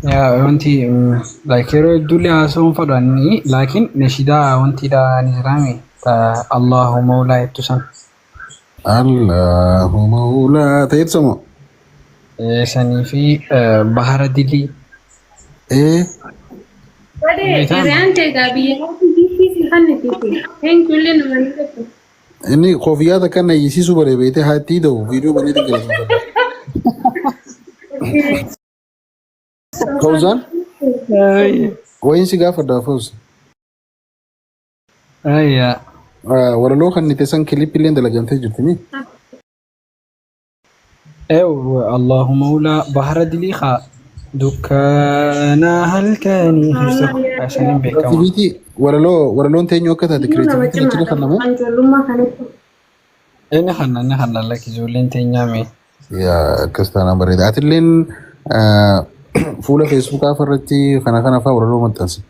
Yaa wanti like yeroo hedduullee haasa'uun fedhu anni laakiin nashidaa wantiidha ni jiraame ta Allahu Mawlaa jettu san. Allahu Mawlaa ta'etu sama. Sanii fi Bahara Dilii. Ee. Badee hiriyaan kee egaa biyya biifii si kannitiiti. Thank you illee nama ni jettu. Inni koofiyyaa takka na iyyisiisuu bare beektee haa itti hidhamu viidiyoo banee galateeffadha. Fawzaan wayiin si gaafadha Fawz. Ayyaa. Walaloo kan nite san kilippi illee dalagamtee jirti mi? Eew Allahu Mawlaa Bahara Dilii kaa dukkana halkanii keessa saniin beekama. Creativity walaloo walaloon teenyu akka taate Iyyuu nama creativity achirra cimaadha. kan namu. Kan ijoollummaa kanatti. Inni kanna inni kanna lakki ijoolleen teenyaa mee. Yaa akkas taanaan bareeda. Atilleen fuula feesbuukaa irratti kana kana fa'aa walaloo maxxansi.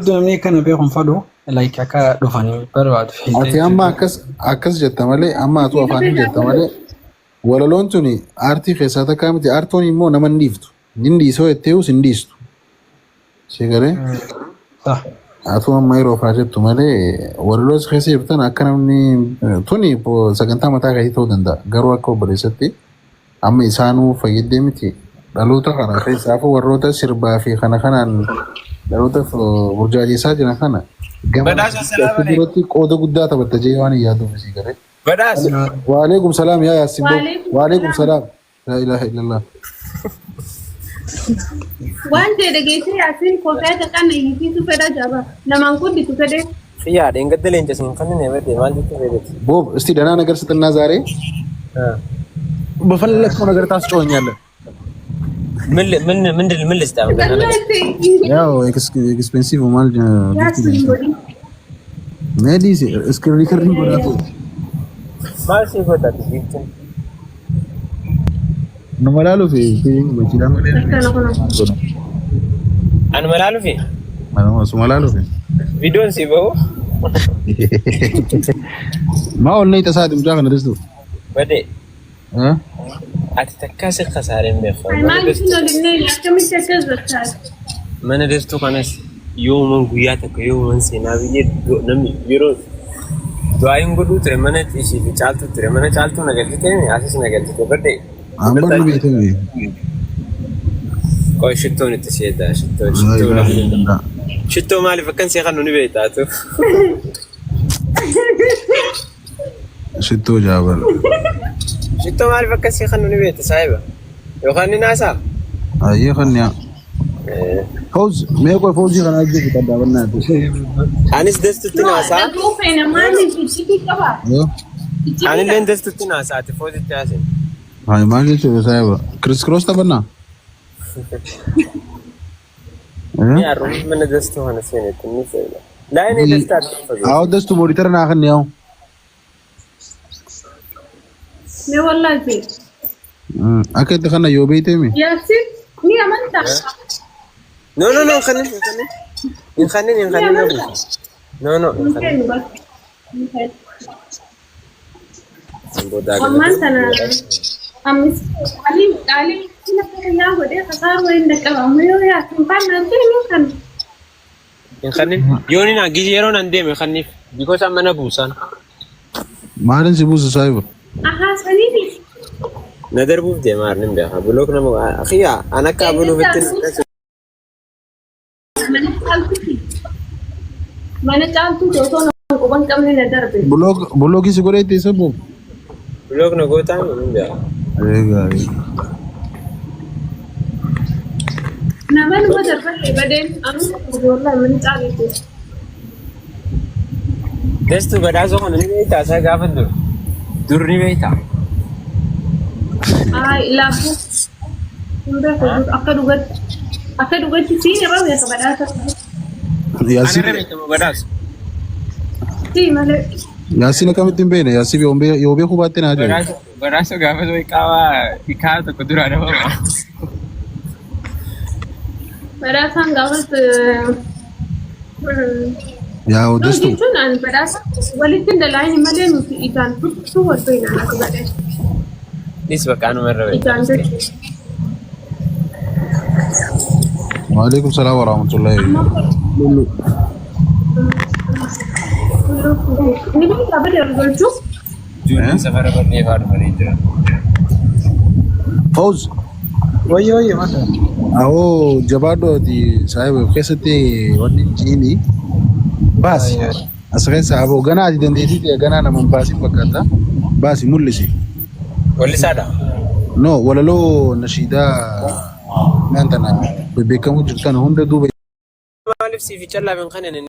Namni kana beekuun fadhu like akka dhufan barbaadu. Ati amma akkas akkas jetta malee amma atu afaaniin jetta malee walaloon tuni aartii keessaa takkaa miti aartoon immoo nama hin dhiiftu. Nin dhiisoo jetteehus hin dhiistu. Si galee? Atu amma yeroo faa jettu malee walaloo si keessa jirtan akka namni tuni sagantaa mataa keetii ta'uu danda'a. Garuu akka obboleessatti amma isaanuu fayyadee miti dhaloota kana keessaafuu warroota sirbaa fi kana kanaan dhaloota burjaajessaa jiran kana gama Badhaasa salaam alaikum. duratti qooda guddaa taphatta jee waan hin yaaduuf si galee. Badhaasa. Waalaikum salaam yaa Yaassin boo. Waalaikum Waalaikum salaam. Laa ilaaha illallah. Waan ta'e dhageessee Yaasiin kofee xiqqaan iyyisiisu fedha jaba. Namaan guddisu fedhe. Xiyyaa dheengadda leenca siin kanneen ebade maal jechuu feeteeti? ቦብ እስቲ ደህና ነገር ስጥና ዛሬ በፈለግከው ነገር ታስጮኸኛለህ። ምን ምን ምንድን ምን ልስጥ አሁን ደህና ነገር? ያው ኤክስፔንሲቭ ማል Yaasiin godhi. ሜዲስ እስክሪን ሪከርዲንግ ጎዳቱ Maal sii godhati giiftiin? Nu malaaluuf gochiidha malee. Akkana kuna. Ani malaaluufi? Su malaaluuf. Viidiyoon sii bahu? Maa ol nayi tasaati mucaa kana dhistu. Badee ati takkaa si kasaareen beeku. Maal isin olinnee akkamitti akkas jettaa? Mana dastuu kanas yooman guyyaa tokko yooman seenaa biyyee namni yeroo du'aayin godhuu ture mana ishii fi caaltuu ture mana caaltuu na galchite asis na galchite badde. Ambar nu beekame. Qoy shittoon itti seetaa shittoo shittoo shittoo maaliif akkan see kan nu beektaatu. Shittoo jaabal. Shittoo maaliif akkan see kan nu beekta saahiba yookaan ni naasaa. Ayyee kan yaa. Fawz mee qoy fawzii kana ajjeesu qaddaa Anis dastutti naasaa. Dhaguu feena maaliif iccitii qaba? Iccitii Anilleen dastutti naasaa ati foozitti haasin. Hayi maal jechuudha saahiba. Kiris kiroos taphannaa? Ni arruun mana dastuu kana seenetti ni seena. Laayinii dastaa adda Awo dastu monitor naa kan yaa'u. Mee wallaahi. Akka itti kana yoo beekte mi? Yaasiin ni amantaa? No no no hin kannin hin kannin hin kannin hin kannin na buusa. No no hin Hin kannin. kennu bakka. Hin kennu. Boodaa Ammaan tana ammis qaalii qaalii miskiina fayyaa godhee kasaaruu hin dhaqqaba. Amma yoo Yaasiin faana ta'e ni kan. Hin kannin yoo ni naa gizee yeroo nan deeme kanniif because amma na buusaan. Maalin si buusa saahiba? Ahaa saniifi. Na darbuuf deema arnin beeka. Bulook nama akhiya an akka abaluufitti Mana caaltuuti. Mana caaltuuti osoo nama quba hin qabne na darbe. Bulookii si godhee itti isa buuf. Bulook na gootaa hin beeka. Eegaa. Nama numa darbate badeen anuma wallahi mana caaltuuti. Dastu badhaasoo kana ni beektaa isaa gaafa dur. Dur ni beektaa. Ay laafu. Hin beeku akka dhugatti. Akka dhugatti siin irra beeka badhaasa. Ana Yaasiin irra beekama badhaasu. Sii malee. Yaasiin akkamitti hin beekne? Yaasiin yoo beekuu baatte naa jedhe. Badhaasoo badhaasoo gaafa ta'e qaama hikaa tokko duraa dhabama. Badhaasaan gaafas Yaa No dastu. jechuun ani badhaasa walitti hin dalaayini malee nuti ijaan tuttuu wal beekna ati badhaasa. Nis bakka anuma irra ba'e. Ijaan jechuudha. Waalaikum salaam warahmatullahi. Lullu. Ni beekaa bada galchuu. Ijoolleen safara barnee fa'aa dhufanii jiran. Fawz. Wayye wayye mata. Awoo jabaadhu ati saahiba keessatti wanni jiini baasi. As keessa aboo ganaa ati dandeettii ta'e ganaa nama hin baasin fakkaata. Baasi mul'isi. Wallisaadha. No walaloo nashiidaa naan tana bebbeekamuu jirtu tana hunda duuba Maaliif siif callaa hin kanan?